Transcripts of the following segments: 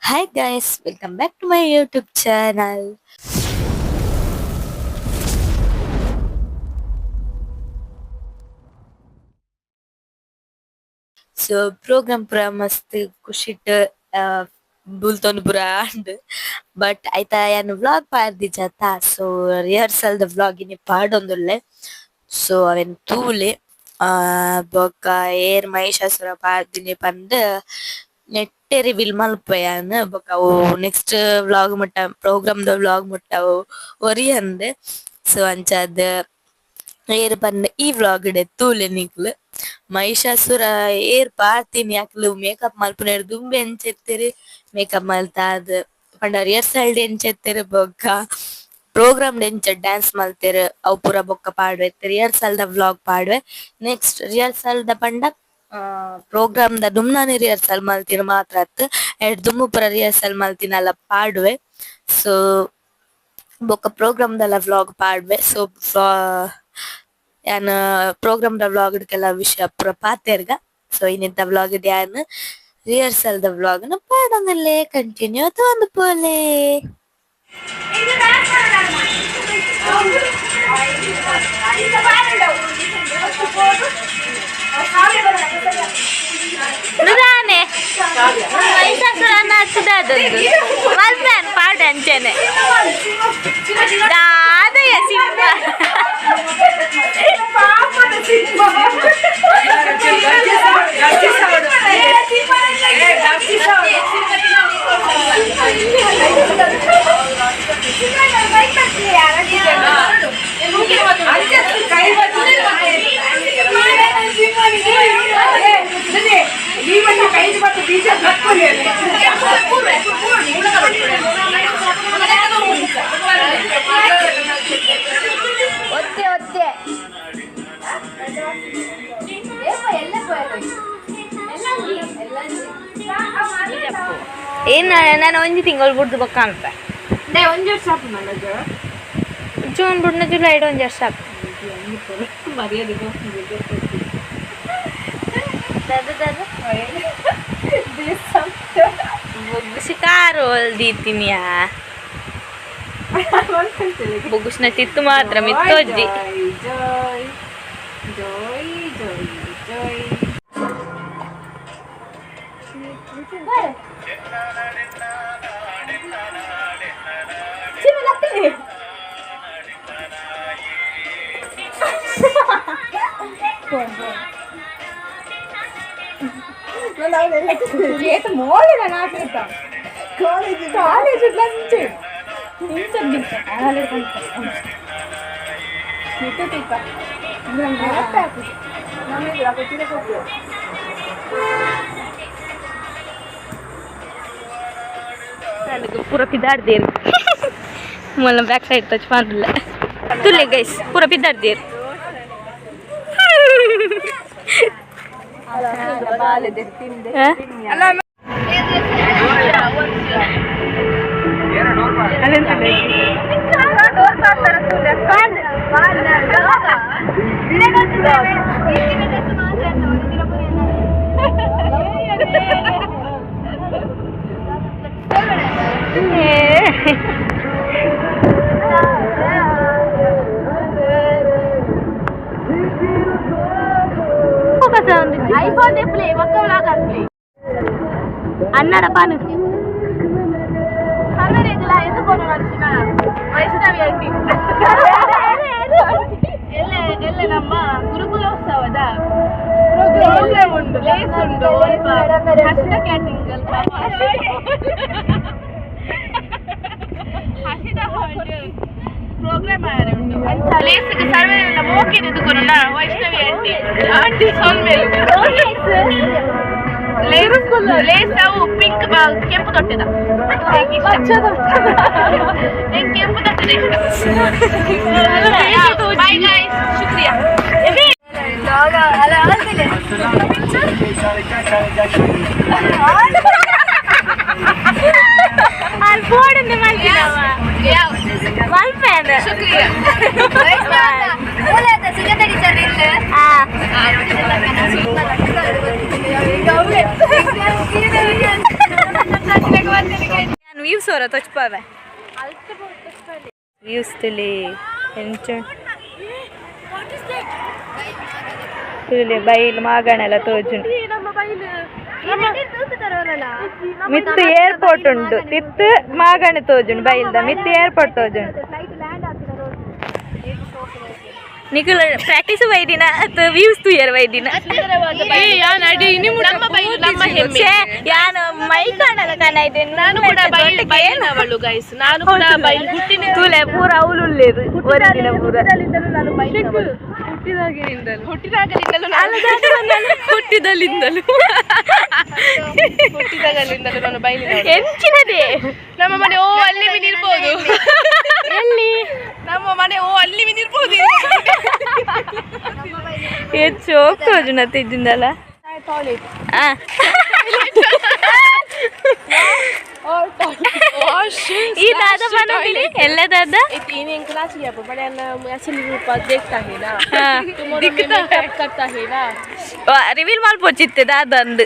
Hi guys, welcome back to my YouTube channel. So program ಪೂರ ಮಸ್ತ್ ಖುಷಿಟ್ ಬುಲ್ತೊಂದು ಪೂರ ಆಂಡ್. But ಐತ ಯಾನ್ ವ್ಲಾಗ್ ಪಾಡ್ದಿಜತ, ಸೊ ರಿಹರ್ಸಲ್ ದ ವ್ಲಾಗ್ ಇನಿ ಪಾಡೊಂದುಲ್ಲೆ. ಸೊ ಅವೆನ್ ತೂಲೆ. ಬೊಕ್ಕ ಏರ್ ಮಹಿಷಾಸುರ ಪಾಡ್ದಿನಿ ಪಂದ್ ನೆಟ್ಟೆ ರಿವೀಲ್ ಮಲ್ಪುವೆ ಯಾನ್. ಬೊಕ್ಕ ಅವು ನೆಕ್ಸ್ಟ್ ವ್ಲಾಗ್ ಮುಟ್ಟ, ಪ್ರೋಗ್ರಾಮ್ ದ ವ್ಲಾಗ್ ಮುಟ್ಟ ಅವು ಒರಿಯಂದ್. ಸೊ ಅಂಚಾದ್ ಏರ್ ಪಂದ್ ಈ ವ್ಲಾಗ್ ಡೆ ತೂಲೆ ನಿಕ್ಲು. ಮಹಿಷಾಸುರ ಏರ್ ಪಾಡ್ದಿನಿ ಅಕ್ಲು ಮೇಕಪ್ ಮಲ್ಪುನ ದುಂಬೆ ಎಂಚ ಇತ್ತೆರ್, ಮೇಕಪ್ ಮಲ್ತಾದ್ ಪಂಡ ರಿಹರ್ಸಲ್ ಡ್ ಎಂಚ ಇತ್ತೆರ್, ಬೊಕ್ಕ ಪ್ರೋಗ್ರಾಮ್ ಡ್ ಎಂಚ ಡ್ಯಾನ್ಸ್ ಮಲ್ತೆರ್, ಅವು ಪೂರ ಬೊಕ್ಕ ಪಾಡ್ವೆ. ರಿಹರ್ಸಲ್ ದ ವ್ಲಾಗ್ ಪಾಡ್ವೆ. ನೆಕ್ಸ್ಟ್ ರಿಹರ್ಸಲ್ ದ ಪಂಡ ಪ್ರೋಗ್ರಾಮ್ ದ ದುಮ್ನಾನಿ ರಿಹರ್ಸಲ್ ಮಲ್ತಿನ ಮಾತ್ರ ಅತ್ತ್, ಐಡ್ ದುಂಬು ಪೂರ ರಿಹರ್ಸಲ್ ಮಲ್ತಿನಲ ಪಾಡ್ವೆ. ಸೊ ಬೊಕ್ಕ ಪ್ರೋಗ್ರಾಮ್ ದಲ ವ್ಲಾಗ್ ಪಾಡ್ವೆ. ಸೊ ಯಾನ್ ಪ್ರೋಗ್ರಾಮ್ ದ ವ್ಲಾಗ್ ಡ್ ಕೆಲ ವಿಷಯ ಪೂರ ಪಾತೆರ್ಗ. ಸೊ ಇನ್ನಿತ ವ್ಲಾಗ್ ಡ್ ಯಾನ್ ರಿಹರ್ಸಲ್ ದ ವ್ಲಾಗ್ ನ್ ಪಾಡೊಂದುಲ್ಲೆ, ಕಂಟಿನ್ಯೂ ತೂವೊಂದು ಪೋಲೆ. ನುದಾನೆ ಮಹಿಷಾಸುರ ನಚ್ಚದಾದೊಂದು ಮಲ್ಪೆನ್ ಪಾಡ ಅಂಚನೆ ದಾದಯ ಸಿಂಹ. ಒತ್ತೆ ಒತ್ತೆ ಏನ್ ನಾನು ಒಂಜಿ ತಿಂಗಳು ಬುಡ್ದು ಬೊಕ್ಕ ಅನ್ಪೆ. ಒಂಜಿ ವರ್ಷ ಆಪುಂಡು. ಜೂನ್ ಬುಡ್ನ ಜುಲೈಡ್ ಒಂಜಿ ವರ್ಷ ಆಪುಂಡು. ಮರ್ಯಾದೆ. ದಾದ ದಾದ ಬೊಗ್ಗುಸಿ ಕಾರು ದೀತಿನಿಯಾ, ಬೊಗ್ಗುಸ್ನ ತಿತ್ತು ಮಾತ್ರ ಮಿತ್ತೋಜ್ಜಿ. Joy Joy Joy Joy. ಏತ್ ಮೋಳೆ ನಾನು ಹಾಕಿರ್ತ ಕಾಲೇಜ್ ಕಾಲೇಜ್ ಲಂಚ್ ನನಗೆ ಪೂರ ಪಿದಾಡ್ದೇರು ಮೊಲ್ಲ ಬ್ಯಾಕ್ ಸೈಡ್ ಟಚ್ ಮಾಡಲ್ಲ ತುಲೆ ಗೈಸ್, ಪೂರ ಪಿದಾಡ್ದೇರು. ಐಫೋನ್ ಪ್ಲೇ ಒಕ್ಕ ವ್ಲಾಗ್ ಪ್ಲೇ. ಅಣ್ಣಡ ಪಾನು. ಸರ್ವರೆಗ್ಲ ಎದುಕೊಂಡು ನಡ್ಸಿನ ವೈಷ್ಣವಿ ಆಂಟಿ ಎಲ್ಲ ಎಲ್ಲ ನಮ್ಮ ಗುರುಕುಲೋತ್ಸವದ ಪ್ರೋಗ್ರಾಮ್ ಉಂಟು, ಲೇಸ್ ಉಂಟು, ಹರ್ಷಿತ ಕ್ಯಾಟ್ರಿಂಗ್ ಅಲ್ಪ ಹರ್ಷಿತ ಪ್ರೋಗ್ರಾಮ್ ಆಯಾರೆ ಉಂಟು. ಲೇಸ್ಗೆ ಸರ್ವರೆಲ್ಲ ಮೋಕಿನ ಎದುಕೊನುನ ವೈಷ್ಣವಿ ಆಂಟಿ ಆಂಟಿ ಸೋಲ್ಮೇಲೆ ಲೇಸ್ ಲೇಸ್ ಅವು ಪಿಂಕ್ ಕೆಂಪು ತೊಟ್ಟಿದ, ನಂಗೆ ಕೆಂಪು ತೊಟ್ಟಿದ ಇಷ್ಟ. ಬಾಯ್ ಗೈಸ್, ಶುಕ್ರಿಯಾ. ಅಲ್ಲಿ ಫೋನ್ ಮಲ್ಪಿನವ ಮಲ್ಪೇನ. ಶುಕ್ರಿಯಾ. ಆ ನಾನು ವ್ಯೂಸ್ ಅವರ ತೊಚ್ಪಾವೆ ವ್ಯೂಸ್ ತುಲಿ ಎಂಚ ತುಲಿ ಬೈಲ್ ಮಾಗಣೆಲ್ಲ ತೋಜುಂಡು. ಮಿತ್ತು ಏರ್ಪೋರ್ಟ್ ಉಂಡು, ತಿತ್ತು ಮಾಗಣೆ ತೋಜುಂಡು, ಬೈಲ್ದ ಮಿತ್ತು ಏರ್ಪೋರ್ಟ್ ತೋಜುಂಡು. ನಿಕುಲ ಪ್ರಾಕ್ಟೀಸ್ ಬೈದಿನ ಅಥವಾ ವ್ಯೂಸ್ ತುಯರ್ ಬೈದಿನ? ಛೇ, ಯಾನು ಮೈ ಕಾಣಲ್ಲ ಕಾಣೈತೆ. ನಾನು ಕೂಡ ಬೈಲ್ ಬೈಲಿನವಳು ಗೈಸ್, ನಾನು ಕೂಡ ಬೈಲ್ ಹುಟ್ಟಿನ ತೂಲೆ ಪೂರ ಅವಲುಲ್ಲೇರು ಒರಿದಿನ ಪೂರ. ಹುಟ್ಟಿದಾಗಲಿಂದಲೂ ನಾನು ಹುಟ್ಟಿದಲಿಂದಲೂ ಹುಟ್ಟಿದಾಗಲಿಂದಲೂ ನಾನು ಬೈಲಿನವಳು. ಎಂಚಿನದೇ? ನಮ್ಮ ಮನೆ ಓ ಅಲ್ಲಿ ಮಿನಿರ್ಬೋದು. ಎಲ್ಲಿ? ನಮ್ಮ ಮನೆ ಓ ಅಲ್ಲಿ ಮಿನಿರ್ಬೋದು. ಹೆಚ್ಚು ಹೋಗ್ತೋಜು ನತ್ತಿದ್ದಿಂದಲ್ಲ. ಈ ದಾದ ಬಂದಿನಿ ಎಲ್ಲ ದಾದ. इन क्लास गया बड़े असली रूप देखता है ना. ಹಾ. दिखता है करता है ना. ರಿವೀಲ್ ಮಲ್ಪೊಚ್ಚಿತ್ತೆ ದಾದ ಅಂದು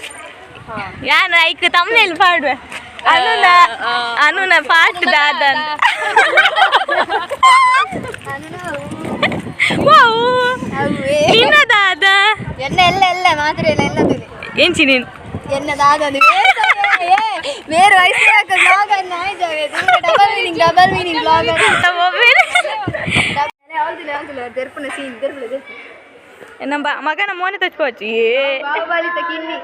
ಯಾನ್ ಐಕ್ ತಮ್ನೇಲ್ ಪಾಡುವೆ. ಅನುನ ಅನುನ ಪಾಟ್ ದಾದ ಅಂದ್. ವಾವ್, ನಿನ್ನ ದಾದ. ಎನ್ನ ಎಲ್ಲ ಎಲ್ಲ ಮಾತ್ರ ಎಲ್ಲ ಎಲ್ಲ ತುಲಿ. ಎಂಚಿ ನೀನು? ಎನ್ನ ದಾದ ಬೇರೆ ವಯಸ್ಸು blog double meaning, double meaning blog. Mobile. ದರ್ಪಣ ಸೀನ್ ದರ್ಪಣ ದರ್ಪಣ. ನಮ್ಮ ಮಗನ ಮೋನೆ ತಚ್ಕೋಚಿ. ಏ. ಬಾಹುಬಲಿ ಕಿನ್ನಿ.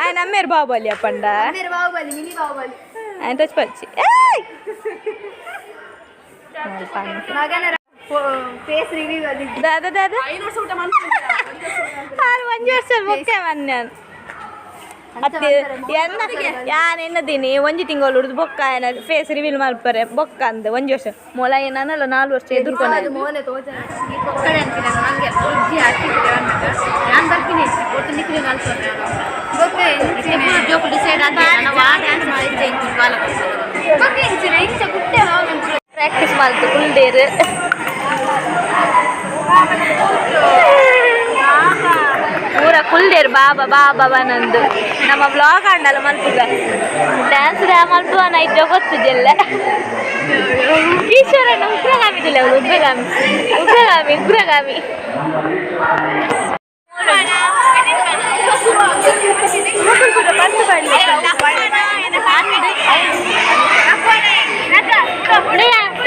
ఆయన అమ్మారు బాహుబలి అప్పండ. ಬೇರೆ ಬಾಹುಬಲಿ, ಮಿನಿ ಬಾಹುಬಲಿ. ఆయన ತಚ್ಪಚ್ಚಿ. ಮಗನ ಫೇಸ್ ರಿವ್ಯೂ ಅದು. ದಾದ ದಾದ ಆರು ಒಂಜಿ ವರ್ಷ ಬೊಕ್ಕೆ ಮನ್ಯಾನ್ ಅತ್ತೆ ಎನ್ನ ಯಾನ್ ಎನ್ನದೀನಿ ಒಂಜಿ ತಿಂಗಳು ಉಡ್ದು ಬೊಕ್ಕ ಏನ ಫೇಸ್ ರಿವೀಲ್ ಮಲ್ಪರೆ ಬೊಕ್ಕ ಅಂದ ಒಂಜಿ ವರ್ಷ ಮೊಲ ಏನಲ್ಲ 4 ವರ್ಷ ಎದುರ್ಕೊನ. ಮೋನೆ ತೋಜನ. ಪ್ರಾಕ್ಟೀಸ್ ಮಾಡ್ತು ಕುಲ್ಡೇರು. ಪೂರ ಕುಲ್ದೇರು ಬಾಬಾ ಬಾಬಾ ಬನಂದು. ನಮ್ಮ ಬ್ಲಾಗ್ ಆಂಡಲ್ಲ ಮಲ್ಪುಗ ಡ್ಯಾನ್ಸ್ ಮಲ್ಪುವ ಇದ್ದ ಗೊತ್ತಿದೆಲ್ಲ. ಈಶ್ವರನ ಉಗ್ರಗಾಮಿ ತುಲೆ ಅವಳು, ಉಗ್ರಗಾಮಿ ಉಗ್ರಗಾಮಿ ಉಗ್ರಗಾಮಿ.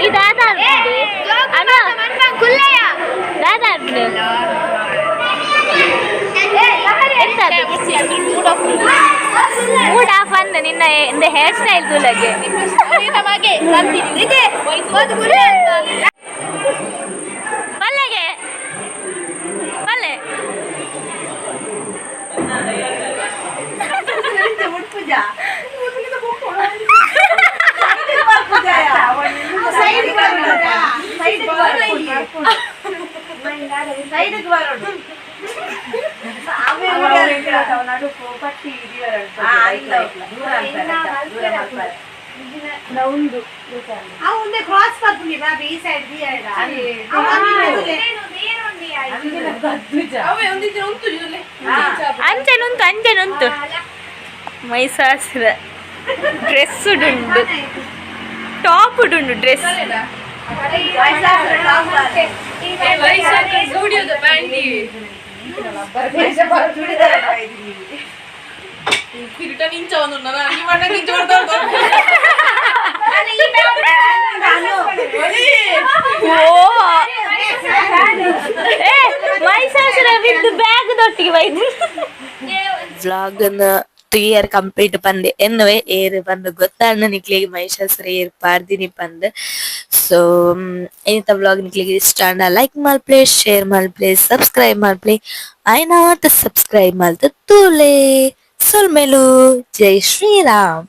ಈ ದಾದಾ ಅಣ್ಣ ದಾದಾ ಮೂಡ್ ಆಫ್ ಅಂದ ನಿನ್ನ ಹೇರ್ ಸ್ಟೈಲ್ ತುಲಗೆ. ಪಲ್ಲೆಗೆ ಪಲ್ಲೆ. ಅಂಚೆನುಂತು ಅಂಚೆನುಂತು ಮೈಸಾಸುರ ಡ್ರೆಸ್ ಉಂಡು, ಟಾಪ್ ಉಂಡು ಡ್ರೆಸ್. ಓ ಏ ಮೈಸಾಸುರ ವಿತ್ ಬ್ಯಾಗ್ ದೊಟ್ಟಿಗೆ ಬೈದು. ವ್ಲಾಗ್ 3 ಇಯರ್ ಕಂಪ್ಲೀಟ್ ಪಂದೆ ಎನ್ನುವೆ ಏರು ಪಂದ್ ಗೊತ್ತಾಂಡ ನಿಕ್ಲೆಗ್ ಮಹಿಷಾಸುರ ಏರ್ ಪಾರ್ದಿನಿ ಪಂದ್. ಸೊ ಏನಿತ ವ್ಲಾಗ್ ನಿಕ್ಲೆಗ್ ಇಷ್ಟ ಆಂಡ ಲೈಕ್ ಮಲ್ಪ್ಲೆ, ಶೇರ್ ಮಲ್ಪ್ಲೆ, ಸಬ್ಸ್ಕ್ರೈಬ್ ಮಲ್ಪ್ಲೆ, ಆಯ್ನಾತ್ ಸಬ್ಸ್ಕ್ರೈಬ್ ಮಲ್ತ್ ತೂಲೆ. ಸೊಲ್ಮೆಲು. ಜೈ ಶ್ರೀರಾಮ್.